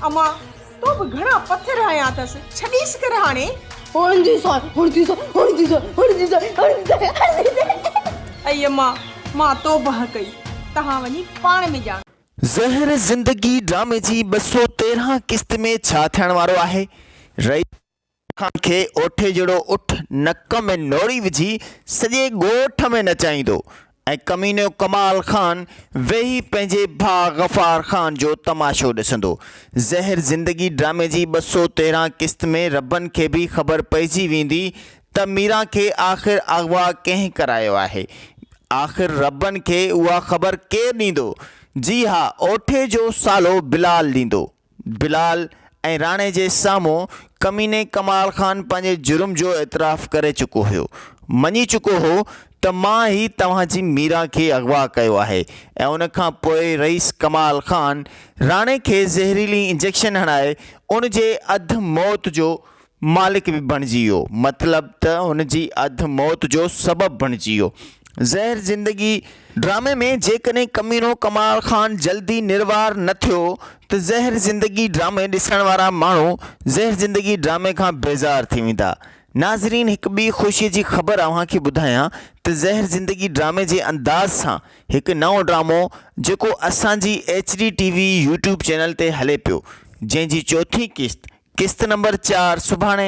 امان، تو به گهڻا پٿر هنيا اٿس، ڇڏيس ڪر هاڻي. هڻنديسانء، هڻنديسانء، هڻنديسانء، هڻنديسانء، هڻنديسانء، هڻنديسانء. ائي امان، مان توبهه ڪئي، توهان وڃي پاڻ ۾ ڄاڻو. زهر زندگي ڊرامي جي 213 قسط ۾ ڇا ٿيڻ وارو آهي؟ رئيس خان کي اوٺي جهڙو اٺ نڪ ۾ نوڙي وجهي سڄي ڳوٺ ۾ نچائيندو ۽ ڪمينو ڪمال خان ويهي پنهنجي ڀاء غفار خان جو تماشو ڏسندو. زهر زندگي ڊرامي جي 213 قسط ۾ ربن کي به خبر پئجي ويندي ته ميران کي آخر اغوا ڪنهن ڪرايو آهي؟ آخر ربن کي اها خبر ڪير ڏيندو؟ جي ها اوٺي جو سالو بلال ڏيندو. بلال ۽ راڻي جي سامهون ڪميني ڪمال خان پنهنجي جرم جو اعتراف ڪري چڪو هيو. مڃي چڪو هو ته مان ئي توهان جي ميران کي اغوا ڪيو آهي ۽ ان کان پوء رئيس ڪمال خان راڻي کي زهريلي انجيڪشن هڻائي ان جي اڌ موت جو مالڪ به بڻجي ويو، مطلب ته هن جي اڌ موت جو سبب بڻجي ويو. زهر زندگي ڊرامي ۾ جيڪڏهن ڪمينو ڪمال خان جلدي نروار نه ٿيو ته زهر زندگي ڊرامي ڏسڻ وارا ماڻهو زهر زندگي ڊرامي کان بيزار ٿي ويندا. ناظرين هڪ ٻي خوشي جي خبر اوهان کي ٻڌايان ته زهر زندگي ڊرامي جي انداز سان هڪ نئون ڊرامو جيڪو اسان جي H D T V YouTube channel تي هلي پيو جنهن جي چوٿين قسط قسط نمبر چار سڀاڻي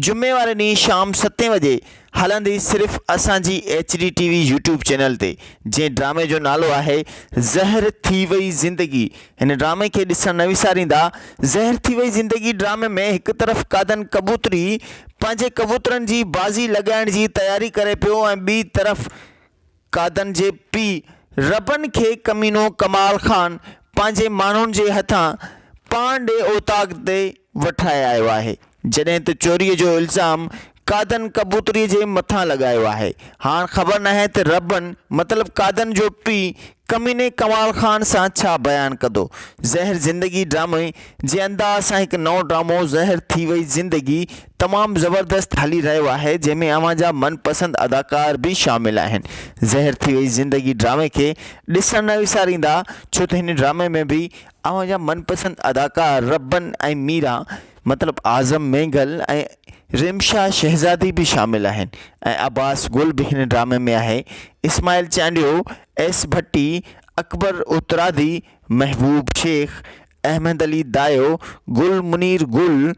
جمعي واري ڏينهن شام ستين وڄي هلندي صرف اسان جي H D T V YouTube channel تي جنهن ڊرامي جو نالو آهي زهر ٿي وئي زندگي هن ڊرامي کي ڏسڻ نه وساريندا زهر ٿي وئي زندگي ڊرامي ۾ هڪ طرف قادن ڪبوتري پنهنجي ڪبوترن جي بازي لڳائڻ جي تياري ڪري پيو ۽ ٻي طرف قادن جي پيء ربن کي ڪمينو ڪمال خان پنهنجي ماڻهن جي هٿان پاڻ ڏي اوطاق تي وٺرائي آيو آهي، جڏهن ته چوريء جو الزام قادن ڪبوتريء جي مٿان لڳايو آهي. هاڻ خبر ناهي ته ربن مطلب قادن جو پيء ڪميني ڪمال خان سان ڇا بيان ڪندو. زهر زندگي ڊرامي جي انداز سان هڪ نئون ڊرامو زهر ٿي وئي زندگي تمام زبردست هلي رهيو آهي جنهن ۾ اوهان جا من پسند اداڪار به شامل آهن زهر ٿي وئي زندگي ڊرامي کي ڏسڻ نه وساريندا ڇو ته هن ڊرامي ۾ به اوهان جا من پسند اداڪار ربن ۽ ميرا مطلب اعظم مينگل ۽ رمشا شهزادي به شامل آهن ۽ عباس گل به هن ڊرامي ۾ آهي اسماعيل چانڊيو ايس ڀٽي اڪبر اترادي محبوب شيخ احمد علي دايو، گل منير گل،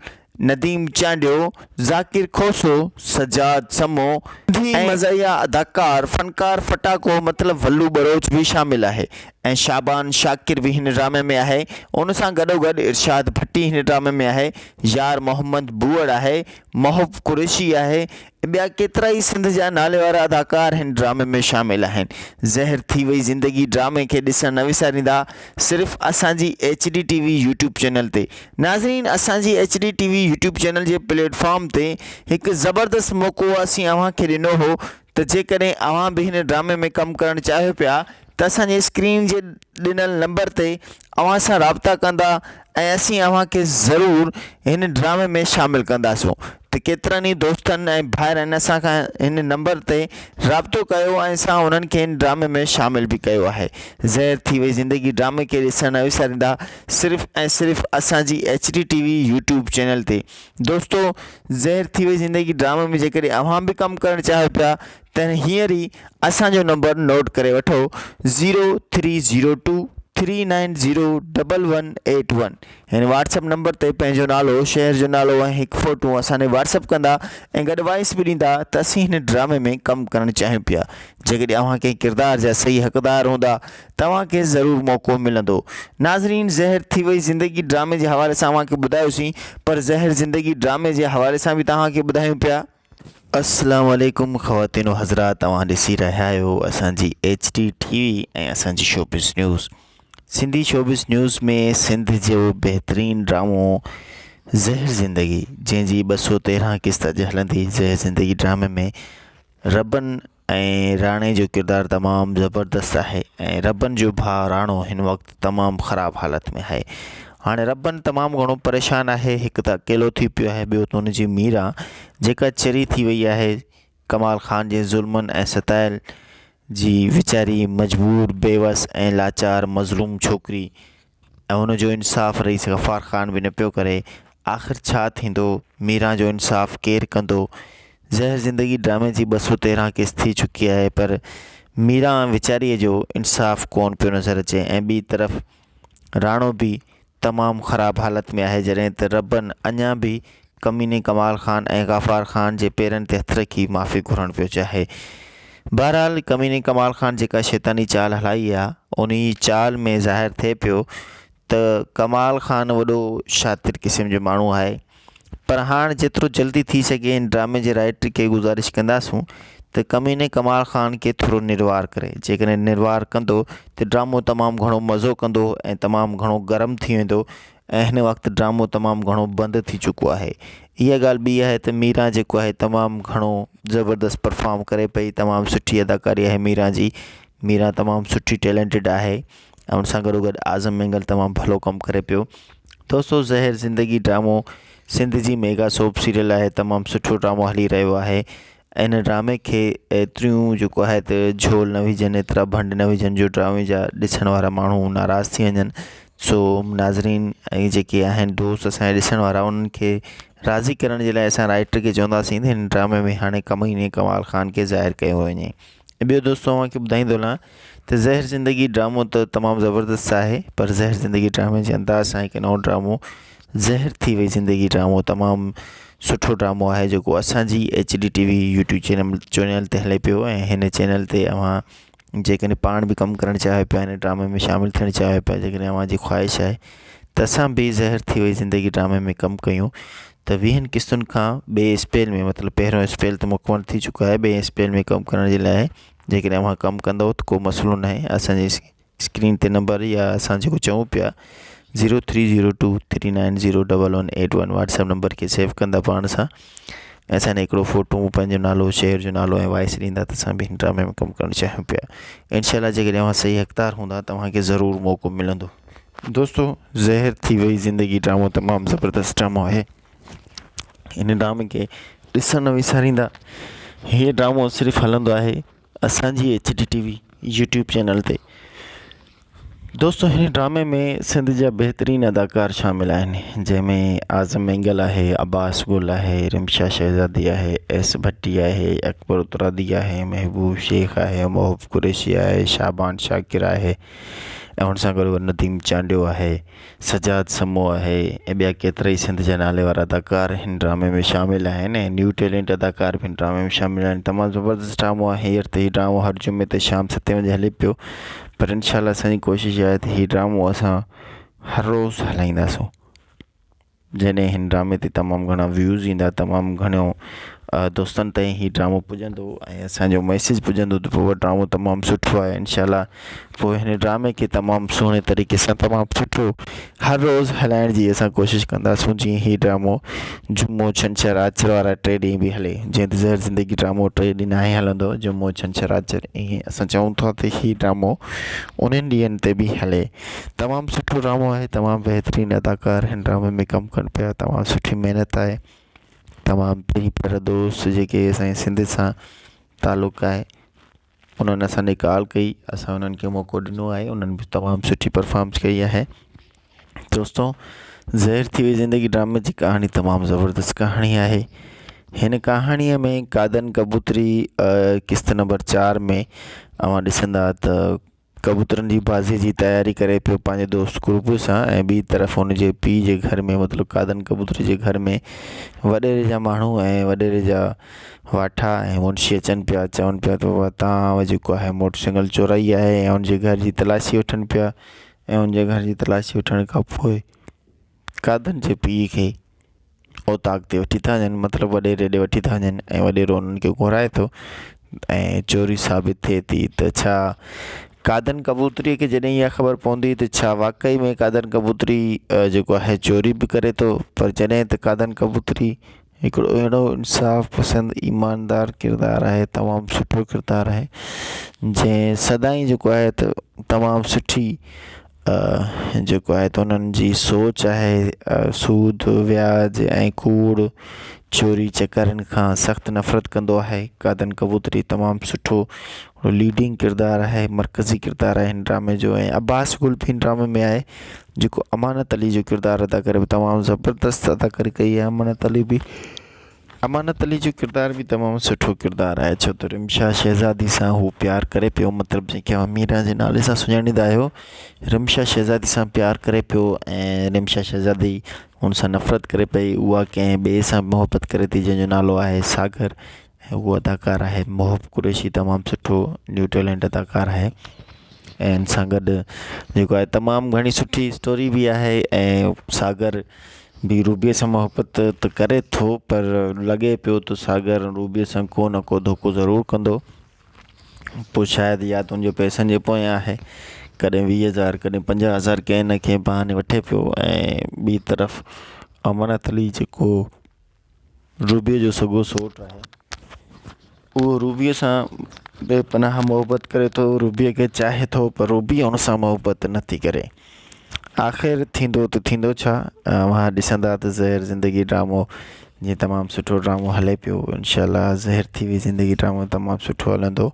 نديم چانڊيو، ذاڪر کوسو، سجاد سمو، سنڌي مزاحيه اداڪار فنڪار ڦٽاڪو مطلب ولو ٻروچ به شامل آهي ۽ شعبان شاڪر به هن ڊرامي ۾ آهي ان سان گڏوگڏ ارشاد ڀٽي هن ڊرامي ۾ آهي يار محمد بوئڙ آهي محب قريشي آهي ۽ ٻيا ڪيترائي سنڌ جا ناليوارا اداڪار هن ڊرامي ۾ شامل آهن. زهر ٿي وئي زندگي ڊرامي کي ڏسڻ نه وساريندا صرف اسان جي H D T V YouTube channel تي. ناظرين اسان جي H D T V YouTube channel جي پليٽ فارم تي هڪ زبردست موقعو اسين اوهان کي ڏنو هو ته جيڪڏهن اوهان به هن ڊرامي ۾ ڪم ڪرڻ چاهيو پيا ته اسان جي اسڪرين جي ڏنل نمبر تي اوهان سان رابطا ڪندا ۽ اسين اوهان کي ضرور هن ڊرامي ۾ شامل ڪنداسون ته ڪيترن ئي دوستن ۽ ڀائرن اسان کان هن نمبر تي رابطو ڪيو ۽ اسان انهن کي هن ڊرامي ۾ شامل به ڪيو آهي زهر ٿي وئي زندگي ڊرامي کي ڏسڻ نه وساريندا صرف ۽ صرف اسان جي H D T V YouTube channel تي دوستو زهر ٿي وئي زندگي ڊرامي ۾ جيڪڏهن اوهان به ڪم ڪرڻ چاهيو پيا ته هينئر ئي اسان جو نمبر نوٽ ڪري وٺو zero three zero two three nine zero double one eight one هن واٽس اپ نمبر تي پنهنجو نالو شهر جو نالو ۽ هڪ فوٽو اسان ڏي واٽس اپ ڪندا ۽ گڏ وائس به ڏيندا ته اسين هن ڊرامي ۾ ڪم ڪرڻ چاهيون پيا جيڪڏهن اوهان ڪنهن ڪردار جا صحيح حقدار هوندا توهان کي ضرور موقعو ملندو ناظرين زهر ٿي وئي زندگي ڊرامي جي حوالي سان اوهان کي ٻڌايوسين پر زهر زندگي ڊرامي جي حوالي سان به توهان کي ٻڌايون پيا. السلام عليڪم خواتين و حضرات اوهان ڏسي رهيا آهيو اسان جي ايڇ ڊي ٽي وي ۽ اسان جي showbiz news Sindhi showbiz news ۾ Sindh جو بهترين ڊرامو زهر زندگي جنهن جي 213 قسط اڄ هلندي زهر زندگي ڊرامي ۾ ربن ۽ راڻي جو ڪردار تمام زبردست آهي ۽ ربن جو ڀاء راڻو هن وقت تمام خراب حالت ۾ آهي هاڻي ربن تمام گهڻو پريشان آهي هڪ ته اڪيلو ٿي پيو آهي ٻيو ته هن جي ميرا جيڪا چري ٿي وئي آهي ڪمال خان جي ظلمن ۽ ستايل جي ويچاري مجبور بيوس ۽ لاچار مظلوم ڇوڪري ۽ ان جو انصاف رئيس غفار خان به نه پيو ڪري آخر ڇا ٿيندو ميران جو انصاف ڪير ڪندو زهر زندگي ڊرامي جي 213 قسط ٿي چڪي آهي پر ميران ويچاريء جو انصاف ڪون پيو نظر اچي ۽ ٻي طرف راڻو به تمام خراب حالت ۾ آهي جڏهن ته ربن اڃا به ڪميني ڪمال خان ۽ غفار خان جي پيرن تي هٿ رکي معافي گهرڻ پيو چاهي بهرحال ڪميني ڪمال خان جيڪا شيطاني چال هلائي آ انهي چال ۾ ظاهر ٿئي پيو ته ڪمال خان وڏو شاطر قسم جو ماڻهو آهي پر هاڻ جيترو جلدي ٿي سگهي هن ڊرامي جي رائيٽر کي گذارش ڪنداسون ته ڪميني ڪمال خان کي ٿورو نروار ڪري جيڪڏهن نروار ڪندو ته ڊرامو تمام گهڻو مزو ڪندو ۽ تمام گهڻو گرم ٿي ويندو ۽ هن وقت ڊرامو تمام گهڻو بند ٿي چڪو آهي اها ڳالهه ٻي آهي ته ميران جيڪو آهي تمام گهڻو زبردست پرفارم ڪري پئي تمام سٺي اداڪاري آهي ميران جي ميران تمام سٺي ٽيلنٽيڊ آهي ۽ ان سان گڏو گڏ اعظم مينگل تمام ڀلو ڪم ڪري پيو دوستو زهر زندگي ڊرامو سنڌ جي ميگا سوپ سيريل آهي تمام سٺو ڊرامو هلي رهيو آهي ان ڊرامي کي ايتريون جيڪو آهي ته جهول نه وجهن ايترا ڀنڊ نه وجهن جو ڊرامي جا ڏسڻ وارا ماڻهو ناراض ٿي وڃن سو ناظرين ۽ جيڪي آهن دوست اسانجا ڏسڻ وارا انهن کي راضي ڪرڻ جي لاء اسان رائيٽر کي چونداسين ته هن ڊرامي ۾ هاڻي ڪميني ڪمال خان کي ظاهر ڪيو وڃي ۽ ٻيو دوستو اوهان کي ٻڌائيندو هلان ته زهر زندگي ڊرامو ته تمام زبردست آهي پر زهر زندگي ڊرامي جي انداز سان هڪ نئون ڊرامو زهر ٿي وئي زندگي ڊرامو تمام سٺو ڊرامو آهي جيڪو اسانجي H D T V YouTube channel channel تي هلي پيو ۽ هن چينل تي اوهان جيڪڏهن پاڻ به ڪم ڪرڻ چاهيو پيا هن ڊرامي ۾ شامل ٿيڻ چاهيو پيا جيڪڏهن اوهان جي خواهش آهي ته اسان به زهر ٿي وئي زندگي ڊرامي ۾ ڪم ڪيون ته ويهن قسطن کان ٻئي اسپيل ۾ مطلب پهريون اسپيل ته مڪمل ٿي چڪو آهي ٻئي اسپيل ۾ ڪم ڪرڻ جي لاء جيڪڏهن اوهان ڪم ڪندو ته ڪو مسئلو ناهي اسانجي اسڪرين تي نمبر يا اسان جيڪو چئون پيا zero three zero two three nine zero double one eight one WhatsApp number کي سيو ڪندا پاڻ سان ۽ اسان هڪڙو فوٽو پنهنجو نالو شهر جو نالو ۽ وائس ڏيندا ته اسان به هن ڊرامي ۾ ڪم ڪرڻ چاهيون پيا انشاء الله جيڪڏهن اوهان صحيح حقدار هوندا توهان کي ضرور موقعو ملندو دوستو زهر ٿي وئي زندگي ڊرامو تمام زبردست ڊرامو آهي هن ڊرامي کي ڏسڻ نه وساريندا هي ڊرامو صرف هلندو آهي اسانجي H D T V YouTube channel تي دوستو هن ڊرامي ۾ سنڌ جا بهترين اداڪار شامل آهن جنهن ۾ اعظم مينگل آهي عباس گل آهي رمشا شهزادي آهي ايس ڀٽي آهي اڪبر اترادي آهي محبوب شيخ آهي محب قريشي آهي شعبان شاڪر آهي ۽ ان سان گڏوگڏ نديم چانڊيو آهي، سجاد سمو آهي ۽ ٻيا ڪيترائي سنڌ جا نالي وارا اداڪار هن ڊرامي ۾ شامل آهن ۽ نيو ٽيلنٽ اداڪار به هن ڊرامي ۾ شامل آهن تمام زبردست ڊرامو آهي هينئر ته هي ڊرامو هر جمعي تي شام ستين بجي هلي پيو پر انشاء الله اسان جي ڪوشش آهي ته هي ڊرامو اسان هر روز هلائينداسون. جڏهن هن ڊرامي تي تمام گهڻا ويوز ايندا تمام گهڻو دوستن تائين هي ڊرامو پڄندو ۽ اسانجو ميسيج پڄندو ته بابا ڊرامو تمام سٺو آهي انشاء الله پوء هن ڊرامي کي تمام سهڻي طريقي سان تمام سٺو هر روز هلائڻ جي اسان ڪوشش ڪنداسون جيئن هي ڊرامو جمعو ڇنڇر آچر وارا ٽي ڏينهن به هلي جيئن ته زهر زندگي ڊرامو ٽي ڏينهن ناهي هلندو جمعو ڇنڇر آچر ائين اسان چئون ٿا ته هي ڊرامو انهن ڏينهن تي به هلي تمام سٺو ڊرامو آهي تمام بهترين اداڪار هن ڊرامي ۾ ڪم ڪن پيا تمام سٺي محنت آهي تمام پرين پيارا دوست جيڪي اسان جي سنڌ سان تعلق آهي انهن اسان ڏي ڪال ڪئي اسان انهن کي موقعو ڏنو آهي انهن به تمام سٺي پرفارمنس ڪئي آهي دوستو زهر ٿي وئي زندگي ڊرامي جي ڪهاڻي تمام زبردست ڪهاڻي آهي هن ڪهاڻيء ۾ قادن ڪبوتري قسط نمبر 4 ۾ اوهان ڏسندا ته ڪبوترن جي بازيء جي تياري ڪري پيو پنهنجي دوست قربو سان ۽ ٻي طرف هن جي پيء جي گهر ۾ مطلب قادن ڪبوتر جي گهر ۾ وڏيري جا ماڻهو ۽ وڏيري جا واٺا ۽ منشي اچن پيا چون پيا ته بابا تان جيڪو آهي موٽر سائيڪل چورائي آهي ۽ ان جي گهر جي تلاشي وٺن پيا ۽ ان جي گهر جي تلاشي وٺڻ کان پوء قادن جي پيء کي اوطاق تي وٺي ٿا وڃن مطلب وڏيري ڏي وٺي ٿا وڃن ۽ وڏيرو انهن کي گهرائي ٿو ۽ چوري ثابت ٿئي ٿي ته ڇا قادن ڪبوتري کي جڏهن اها خبر پوندي ته ڇا واقعي ۾ قادن ڪبوتري جيڪو آهي چوري به ڪري ٿو پر جڏهن ته قادن ڪبوتري هڪڙو اهڙو انصاف پسند ايماندار ڪردار آهي تمام سٺو ڪردار آهي جنهن سدائين جيڪو آهي ته تمام سٺي جيڪو آهي ته انهن جي سوچ آهي سود وياج ۽ ڪوڙ چوري چڪرين کان سخت نفرت ڪندو آهي قادن ڪبوتري تمام سٺو ليڊنگ ڪردار آهي مرڪزي ڪردار آهي هن ڊرامي جو ۽ عباس گل به هن ڊرامي ۾ آهي. جيڪو امانت علي جو ڪردار ادا ڪري پيو تمام زبردست اداڪاري ڪئي آهي امانت علي به امانت علي جو ڪردار به تمام سٺو ڪردار آهي ڇو ته رمشا شهزادي سان هو پيار ڪري پيو مطلب جنهن کي اوهان ميرا جي نالي سان سڃاڻيندا آهيو رمشا شهزادي سان پيار ڪري پيو ۽ رمشا شهزادي هن سان نفرت ڪري پئي اها ڪنهن ٻئي سان محبت ڪري ٿي جنهن جو نالو آهي ساگر ۽ اهو اداڪار آهي محب قريشي تمام سٺو نيو ٽيلنٽ اداڪار آهي ۽ ان سان گڏ جيڪو آهي تمام گهڻي سٺي اسٽوري به آهي ۽ ساگر به روبيء سان محبت ته ڪري ٿو پر لڳي پيو ته ساگر روبيء سان ڪو نه ڪو ڌوڪو ضرور ڪندو. پوء شايد يا ته ان جو پئسن جي پويان آهي. ڪڏهن ويهه هزار ڪڏهن پنجاهه هزار ڪنهن نه ڪنهن بهاني وٺي پيو ۽ ٻي طرف امانت علي جيڪو روبيء جو سڳو سوٽ آهي اهو روبيء سان بي پناهه محبت ڪري ٿو روبيء کي چاهي ٿو پر روبي هن سان محبت نٿي ڪري. آخر ٿيندو ته ٿيندو ڇا اوهان ڏسندا ته زهر زندگي ڊرامو جيئن تمام سٺو ڊرامو هلي پيو انشاء الله زهر ٿي وئي زندگي ڊرامو تمام سٺو هلندو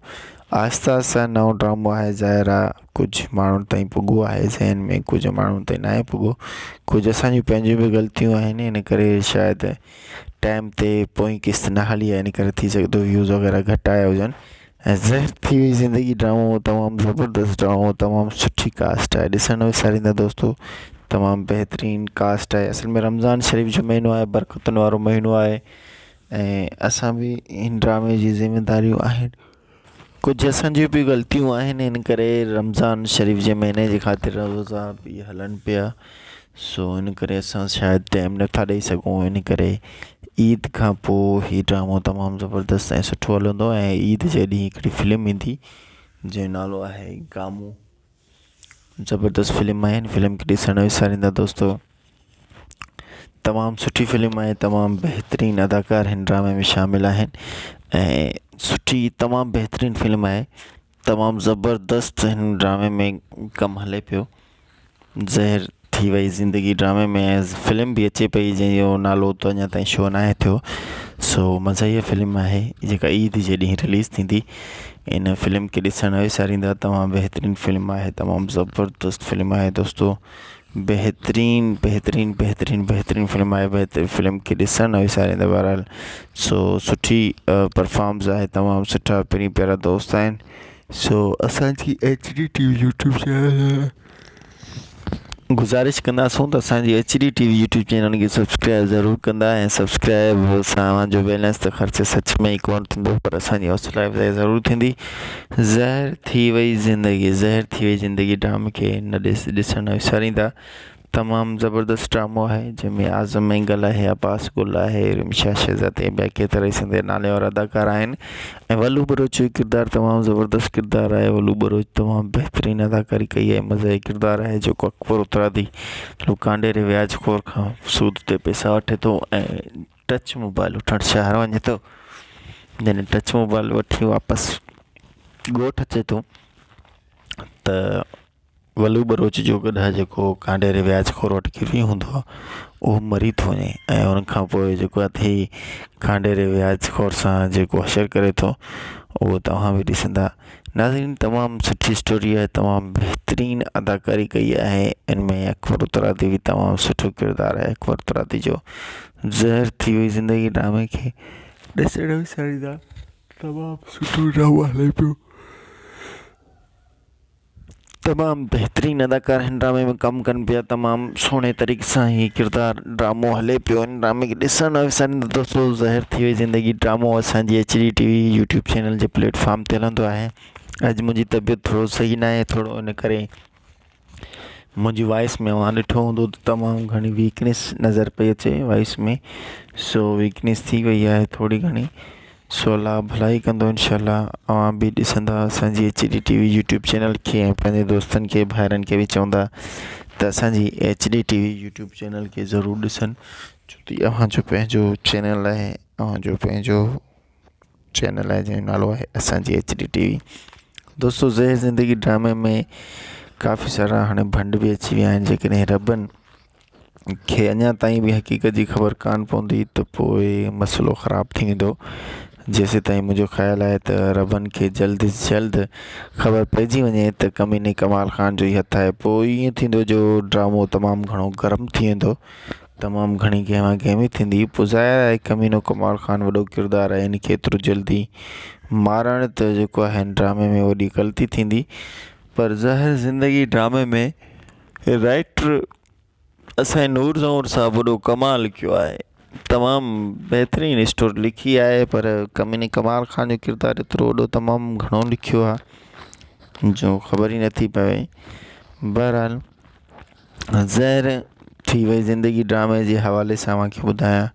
آهستي آهستي نئون ڊرامو آهي ظاهر آهي ڪجهه ماڻهن تائين پڳو آهي ذهن ۾ ڪجهه ماڻهن تائين ناهي پڳو ڪجهه اسان جون پنهنجون به غلطيون آهن ان ڪري شايد ٽائيم تي پوئين قسط نه هلي آهي ان ڪري ٿي سگهي ٿو ويوز وغيره گهٽ آيا هجن ۽ زهر ٿي وئي زندگي ڊرامو تمام زبردست ڊرامو تمام سٺي ڪاسٽ آهي ڏسڻ نه وساريندا دوستو تمام بهترين ڪاسٽ آهي اصل ۾ رمضان شريف جو مهينو آهي برڪتن وارو مهينو آهي ۽ اسان به هن ڊرامي جي ذميداريون آهن ڪجهه اسان جون به غلطيون آهن ان ڪري رمضان شريف جي مهيني جي خاطر روزا به هلن پيا سو ان ڪري اسان شايد ٽائيم نٿا ڏئي سگهون ان ڪري عيد کان پوء هي ڊرامو تمام زبردست ۽ سٺو هلندو ۽ عيد جي ڏينهن هڪڙي فلم ايندي جنهن جو نالو آهي گامون زبردست فلم آهي هن فلم کي ڏسڻ نه وساريندا دوستو تمام سٺي فلم آهي تمام بهترين اداڪار هن ڊرامي ۾ شامل آهن ۽ سٺي تمام بهترين فلم آهي تمام زبردست هن ڊرامي ۾ ڪم هلي پيو زهر ٿي وئي زندگي ڊرامي ۾ فلم به اچي پئي جنهن جو نالو ته اڃا تائين شو ناهي ٿيو سو مزاحيه فلم آهي جيڪا عيد جي ڏينهن رليز ٿيندي ان فلم کي ڏسڻ نه وساريندا تمام بهترين فلم آهي تمام زبردست فلم آهي دوستو بهترين بهترين بهترين بهترين فلم آهي بهترين فلم کي ڏسڻ نه وساريندا بهرحال سو سٺي پرفارمنس آهي تمام سٺا پرين پيارا دوست آهن سو اسان جي H D T V YouTube channel گذارش ڪنداسون ته اسان جي H D T V YouTube channel کي سبسڪرائب ضرور ڪندا ۽ سبسڪرائب سان اوهان جو بيلنس ته خرچ سچ ۾ ئي ڪونه ٿيندو پر اسان جي حوصلا افزائي ضرور ٿيندي زهر ٿي وئي زندگي زهر ٿي وئي زندگي ڊرامي کي نه ڏس ڏسڻ نه وساريندا تمام زبردست ڊرامو آهي جنهن ۾ اعظم مينگل آهي عباس گل آهي رمشا شهزادي ۽ ٻيا ڪيترا ئي سنڌ جا نالي وارا اداڪار آهن ۽ ولو ٻروچ جو ڪردار تمام زبردست ڪردار آهي ولو ٻروچ تمام بهترين اداڪاري ڪئي آهي مزاحيه ڪردار آهي جيڪو اڪبر اترادي ڪانڊيري وياج خور کان سود تي پئسا وٺي ٿو ۽ ٽچ موبائل وٺڻ شهر وڃي ٿو جڏهن ٽچ موبائل وٺي واپس ڳوٺ اچي ٿو ته ولو ٻروچ جو گڏهه جيڪو ڪانڊيري وياج خور وٽ گروي هوندو آهي اهو مري ٿو وڃي ۽ ان کان پوءِ جيڪو آهي ٿي ڪانڊيري وياج خور سان جيڪو حشر ڪري ٿو اهو توهان به ڏسندا ناظرين تمام سٺي اسٽوري آهي تمام بهترين اداڪاري ڪئي آهي ان ۾ اڪبر اترادي به تمام سٺو ڪردار آهي اڪبر اترادي جو زهر ٿي وئي زندگي ڊرامي کي ڏسڻ وساريندا تمام سٺو ڊرامو هلي پيو تمام بهترين اداڪار هن ڊرامي ۾ ڪم ڪن پيا تمام سهڻي طريقي سان هي ڪردار ڊرامو هلي پيو هن ڊرامي کي ڏسڻ نه وساريندا دوستو زهر ٿي وئي زندگي ڊرامو اسان جي H D T V YouTube channel جي پليٽ فارم تي هلندو آهي اڄ منهنجي طبيعت ٿورو صحيح نه آهي ٿورو ان ڪري منهنجي وائس ۾ اوهان ڏٺو هوندو ته تمام گهڻي ويڪنيس نظر پئي اچي وائس ۾ سو ويڪنيس ٿي وئي آهي ٿوري گهڻي سو الله ڀلائي ڪندو انشاء الله اوهان به ڏسندا اسان جي H D T V YouTube channel کي ۽ پنهنجي دوستن کي ڀائرن کي به چوندا ته اسان جي H D T V YouTube channel کي ضرور ڏسن ڇو ته اوهان جو پنهنجو چينل آهي اوهان جو پنهنجو چينل آهي جنهن جو نالو آهي اسان جي ايڇ ڊي ٽي وي دوستو زهر زندگي ڊرامي ۾ ڪافي سارا هاڻي ڀنڊ به اچي ويا آهن جيڪڏهن ربن کي اڃا تائين به حقيقت جي خبر ڪانه پوندي ته پوء مسئلو خراب ٿي ويندو. جيسيتائين منهنجو خيال آهي ته ربن کي جلد از جلد خبر پئجي وڃي ته ڪميني ڪمال خان جو ئي هٿ آهي پوء ائين ٿيندو جو ڊرامو تمام گهڻو گرم ٿي ويندو تمام گهڻي گهما گهمي ٿيندي پوء ظاهر آهي ڪمينو ڪمال خان وڏو ڪردار آهي ان کي ايترو جلدي مارڻ ته جيڪو آهي ڊرامي ۾ وڏي غلطي ٿيندي پر ظاهر زندگي ڊرامي ۾ رائيٽر اسان جي نور زئور صاحب وڏو ڪمال ڪيو آهي تمام بهترين اسٽوري لکي آهي پر ڪميني ڪمال خان جو ڪردار ايترو وڏو تمام گهڻو لکيو آهي جو خبر ئي نٿي پوي بهرحال زهر ٿي وئي زندگي ڊرامي جي حوالي سان اوهان کي ٻڌايان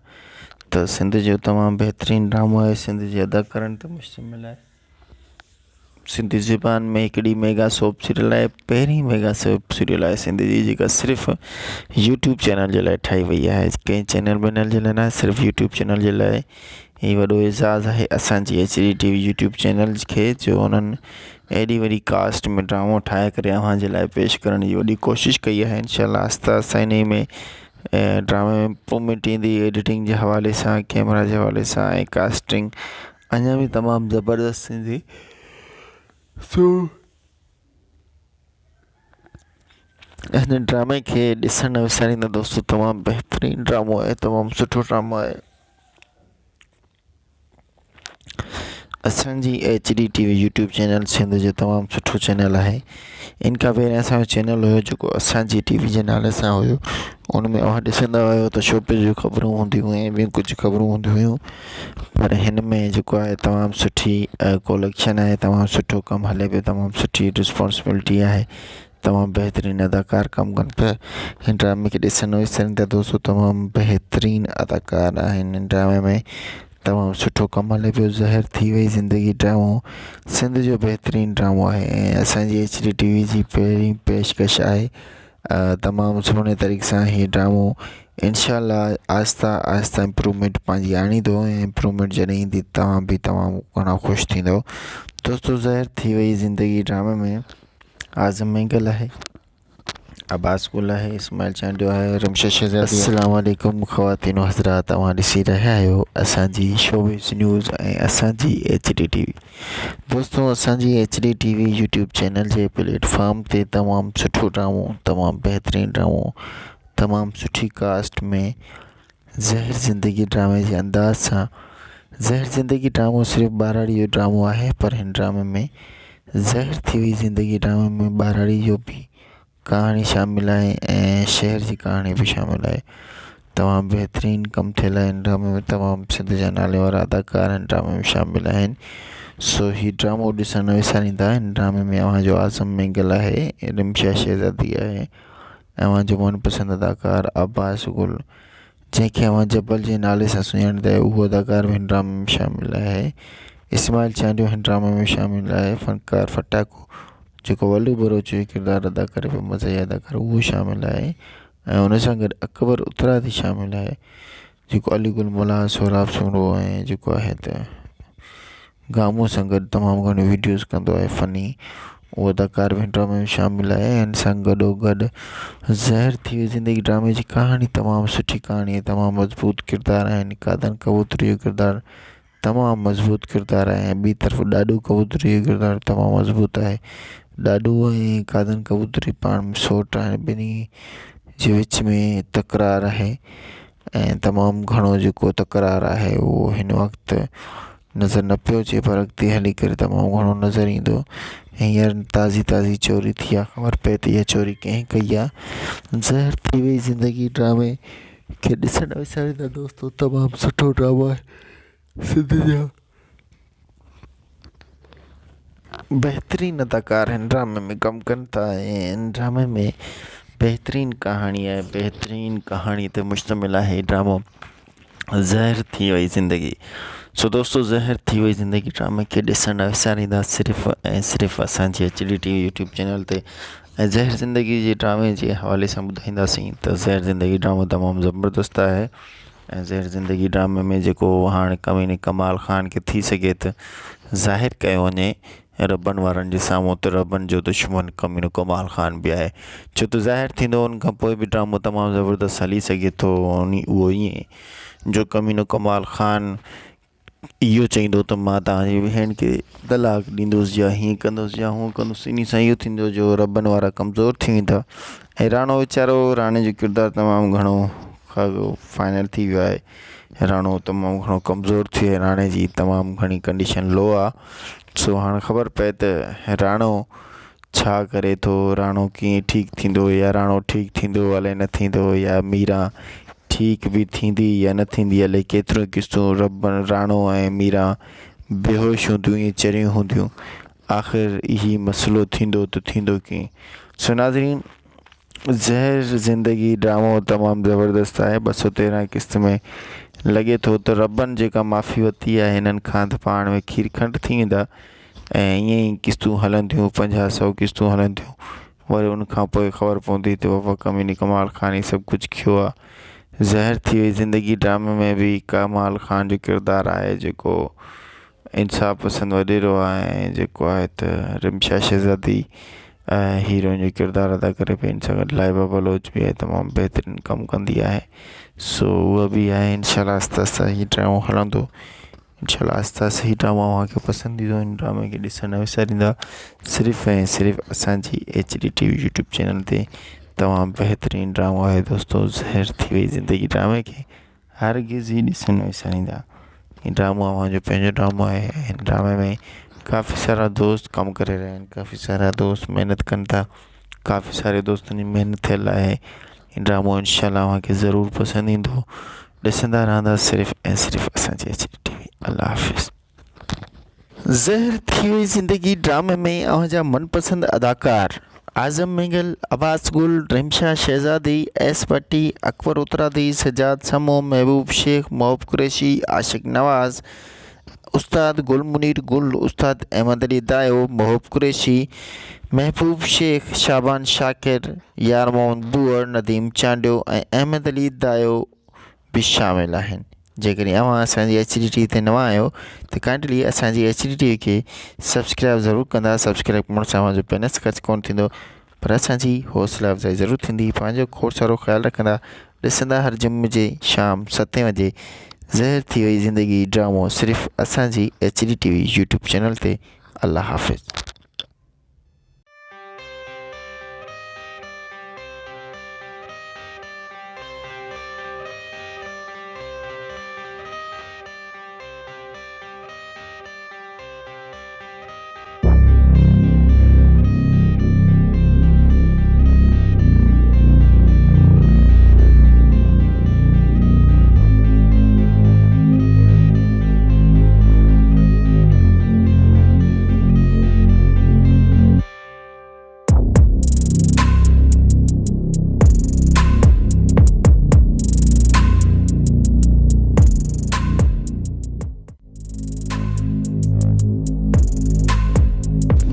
ته سنڌ جو تمام بهترين ڊرامو آهي سنڌ جي اداڪارن تي مشتمل آهي سنڌي زبان ۾ هڪڙي ميگا سوپ سيريل آهي پهرين ميگا سوپ سيريل آهي سنڌ جي جيڪا صرف يوٽيوب چينل جي لاء ٺاهي وئي آهي ڪنهن چينل وينل جي لاء نه صرف يوٽيوب چينل جي لاء هي وڏو اعزاز آهي اسانجي H D T V YouTube channel کي جو انهن ايڏي وڏي ڪاسٽ ۾ ڊرامو ٺاهي ڪري اوهان جي لاء پيش ڪرڻ جي وڏي ڪوشش ڪئي آهي انشاء الله آهستي آهستي انهي ۾ ڊرامي ۾ امپروومينٽ ايندي ايڊيٽنگ جي حوالي سان ڪيمرا جي حوالي سان ۽ ڪاسٽنگ اڃا به تمام زبردست ٿيندي سو هن ڊرامي کي ڏسڻ نه وساريندا دوستو تمام بهترين ڊرامو آهي تمام سٺو ڊرامو آهي اسانجي H D T V YouTube channel Sindh جو تمام سٺو چينل آهي ان کان پهريان اسانجو چينل هيو جيڪو اسانجي ٽي وي جي نالي سان هيو ان ۾ اوهان ڏسندا هيو ته شوبز جون خبرون هونديون هيون ۽ ٻيون ڪجهه خبرون هونديون هيون پر هن ۾ جيڪو آهي تمام سٺي ڪليڪشن آهي تمام سٺو ڪم هلي پيو تمام سٺي رسپانسبلٽي آهي تمام بهترين اداڪار ڪم ڪن پيا هن ڊرامي کي ڏسڻ وسارين ٿا دوستو تمام بهترين اداڪار آهن هن ڊرامي ۾ تمام سٺو ڪم هلي پيو زهر ٿي وئي زندگي ڊرامو سنڌ جو بهترين ڊرامو آهي ۽ اسانجي ايڇ ڊي ٽي وي جي پهرين پيشڪش آهي تمام سهڻي طريقي سان هي ڊرامو انشاء الله آهستي آهستي امپروومينٽ پنهنجي آڻيندو ۽ امپروومينٽ جڏهن ايندي توهان به تمام گهڻا خوش ٿيندو دوستو زهر ٿي وئي زندگي ڊرامي ۾ اعظم مينگل آهي عباس گل آهي اسماعيل چانڊيو آهي رمشا شهزادي السلام عليڪم خواتين و حضرات اوهان ڏسي رهيا آهيو اسان جي شوبز نيوز ۽ اسان جي ايڇ ڊي ٽي وي دوستو اسان جي H D T V YouTube channel جي پليٽ فارم تي تمام سٺو ڊرامو تمام بهترين ڊرامو تمام سٺي ڪاسٽ ۾ زهر زندگي ڊرامي جي انداز سان زهر زندگي ڊرامو صرف ٻهراڙي جو ڊرامو آهي پر هن ڊرامي ۾ زهر ٿي وئي زندگي ڊرامي ۾ ٻهراڙي جو به ڪهاڻي شامل آهي ۽ شهر جي ڪهاڻي به شامل آهي تمام بهترين ڪم ٿيل آهي هن ڊرامي ۾ تمام سنڌ جا نالي وارا اداڪار هن ڊرامي ۾ شامل آهن سو هي ڊرامو ڏسڻ نه وساريندا هن ڊرامي ۾ اوهان جو اعظم مينگل آهي رمشا شهزادي آهي اوهان جو من پسند اداڪار عباس گل جنهن کي اوهان جبل جي نالي سان سڃاڻيندا آهيو اهو اداڪار به هن ڊرامي ۾ شامل آهي. اسماعيل چانڊيو هن ڊرامي ۾ شامل آهي. فنڪار ڦٽاڪو جيڪو ولو ٻروچ جو ڪردار ادا ڪري پيو مزاحيه اداڪار اهو شامل آهي ۽ ان سان گڏ اڪبر اترادي شامل آهي جيڪو علي گل ملاح سهراب سومرو ۽ جيڪو آهي ته گامون سان گڏ تمام گهڻيون وڊيوز ڪندو آهي فني اهو اداڪار به هن ڊرامي ۾ شامل آهي ۽ ان سان گڏو گڏ زهر ٿي وئي زندگي ڊرامي جي ڪهاڻي تمام سٺي ڪهاڻي آهي تمام مضبوط ڪردار آهن قادن ڪبوتري جو ڪردار تمام مضبوط ڪردار آهي ۽ ٻي طرف ڏاڏو ڪبوتري جو ڪردار تمام مضبوط آهي ڏاڏو ۽ قادن ڪبوتري پاڻ ۾ سوٽ آهن ٻنهي جي وچ ۾ تڪرار آهي ۽ تمام گهڻو جيڪو تڪرار آهي اهو هن وقت نظر نه پيو اچي پر اڳتي هلي ڪري تمام گهڻو نظر ايندو هينئر تازي تازي چوري ٿي آهي خبر پئي ته اها چوري ڪنهن ڪئي آهي زهر ٿي وئي زندگي ڊرامي کي ڏسڻ نه وساريندا دوستو تمام سٺو ڊرامو آهي سنڌ جا بهترين اداڪار هن ڊرامي ۾ ڪم ڪن ٿا ۽ هن ڊرامي ۾ بهترين ڪهاڻي آهي بهترين ڪهاڻي تي مشتمل آهي هي ڊرامو زهر ٿي وئي زندگي سو دوستو زهر ٿي وئي زندگي ڊرامي کي ڏسڻ نه وساريندا صرف ۽ صرف اسانجي H D T V YouTube channel تي ۽ زهر زندگي جي ڊرامي جي حوالي سان ٻڌائينداسين ته زهر زندگي ڊرامو تمام زبردست آهي ۽ زهر زندگي ڊرامي ۾ جيڪو هاڻ ڪميني ڪمال خان کي ٿي سگهي ته ظاهر ڪيو وڃي ربن وارن جي سامهون ته ربن جو دشمن ڪمينو ڪمال خان به آهي ڇو ته ظاهر ٿيندو ان کان پوء به ڊرامو تمام زبردست هلي سگهي ٿو اهو ائين جو ڪمينو ڪمال خان اهو چئيندو ته مان توهان جي ڀيڻ کي طلاق ڏيندس يا هيئن ڪندس يا هونئن ڪندس انهي سان اهو ٿيندو جو ربن وارا ڪمزور ٿي ويندا ۽ راڻو ويچارو راڻي جو ڪردار تمام گهڻو فائنل ٿي ويو آهي راڻو تمام گهڻو ڪمزور ٿي ويو آهي راڻي جي تمام گهڻي ڪنڊيشن لو آهي سو هاڻ خبر پئي ته راڻو ڇا ڪري ٿو راڻو ڪيئن ٺيڪ ٿيندو يا راڻو ٺيڪ ٿيندو الائي نه ٿيندو يا ميران ٺيڪ به ٿيندي يا نه ٿيندي الائي ڪيتريون قسطون رب راڻو ۽ ميران بيهوش هونديون يا چريون هونديون آخر هي مسئلو ٿيندو ته ٿيندو ڪيئن سو ناظرين زهر زندگي ڊرامو تمام زبردست آهي 213 قسط ۾ لڳي ٿو ته ربن جيڪا معافي ورتي آهي هنن کان ته پاڻ ۾ کير کنڊ ٿي ويندا ۽ ائين ئي قسطون هلنديون پنجاهه سؤ قسطون هلنديون وري ان کان پوء خبر پوندي ته بابا ڪميني ڪمال خان هي سڀ ڪجهه کيو آ زهر ٿي وئي زندگي ڊرامي ۾ به ڪمال خان جو ڪردار آهي جيڪو انصاف پسند وڏيرو آهي ۽ جيڪو آهي ته رمشا شهزادي هيروئن جو ڪردار ادا ڪري پئي ان سان گڏ لائبه بلوچ به آهي تمام بهترين ڪم ڪندي آهي سو اها به آهي انشاء الله آهستي آهستي هي ڊرامو هلندو انشاء الله آهستي آهستي هي ڊرامو اوهان کي پسند ايندو هن ڊرامي کي ڏسڻ نه وساريندا صرف ۽ صرف اسان جي H D T V YouTube channel تي تمام بهترين ڊرامو آهي دوستو زهر ٿي وئي زندگي ڊرامي کي هرگز ئي ڏسڻ نه وساريندا هي ڊرامو اوهان جو پنهنجو ڊرامو آهي هن ڊرامي ۾ ڪافي سارا دوست ڪم ڪري رهيا آهن ڪافي سارا دوست محنت ڪن ٿا ڪافي ساري دوستن جي محنت ٿيل آهي هي ڊرامو انشاء الله اوهان کي ضرور پسند ايندو ڏسندا رهندا صرف ۽ صرف اسان جي ايڇ ڊي ٽي وي الله حافظ. زهر ٿي وئي زندگي ڊرامي ۾ اوهان جا من پسند اداڪار اعظم مينگل، عباس گل، رمشا شهزادي، ايس ڀٽي، اڪبر اترادي، سجاد سمون، محبوب شيخ، محب قريشي، عاشق نواز، استاد گل منير گل، استاد احمد علي دايو، محب قريشي، محبوب شيخ، شعبان شاڪر، يار محمد بوئڙ، نديم چانڊيو ۽ احمد علي دايو به شامل آهن. جيڪڏهن اوهان اسان جي ايڇ ڊي ٽي وي تي نوان آهيو ته ڪائنڊلي اسان جي ايڇ ڊي ٽي وي کي سبسڪرائب ضرور ڪندا سبسڪرائب ڪرڻ سان اوهان جو پئنس خرچ ڪونه ٿيندو پر اسان جي حوصلا افزائي ضرور ٿيندي پنهنجو کوڙ سارو خيال رکندا ڏسندا هر جمعي جي شام ستين وڄي زهر ٿي وئي زندگي ڊرامو صرف اسان جي H D T V YouTube channel تي الله حافظ.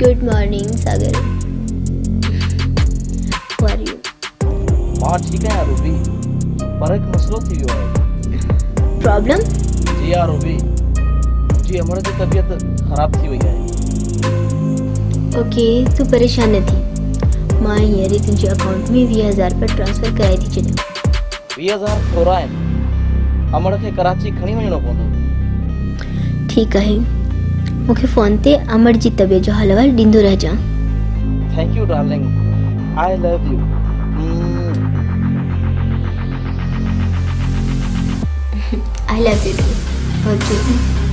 Good morning Sagar How are you? مان ٺيڪ آهيان روبي پر هڪ مسئلو ٿي ويو آهي. پرابلم؟ جي ها روبي منهنجي امڙ جي طبيعت خراب ٿي وئي آهي. اوڪي تون پريشان نه ٿي مان هينئر ئي تنهنجي اڪائونٽ ۾ 20 هزار رپيا ٽرانسفر ڪرائي ٿي ڇڏيان. 20 هزار ٿورا آهن امڙ کي ڪراچي کڻي وڃڻو پوندو. ٺيڪ آهي مون کي فون تي امڙ جي طبيعت جو حال احوال ڏيندو رهجان. Thank you darling I love you. I love you too okay.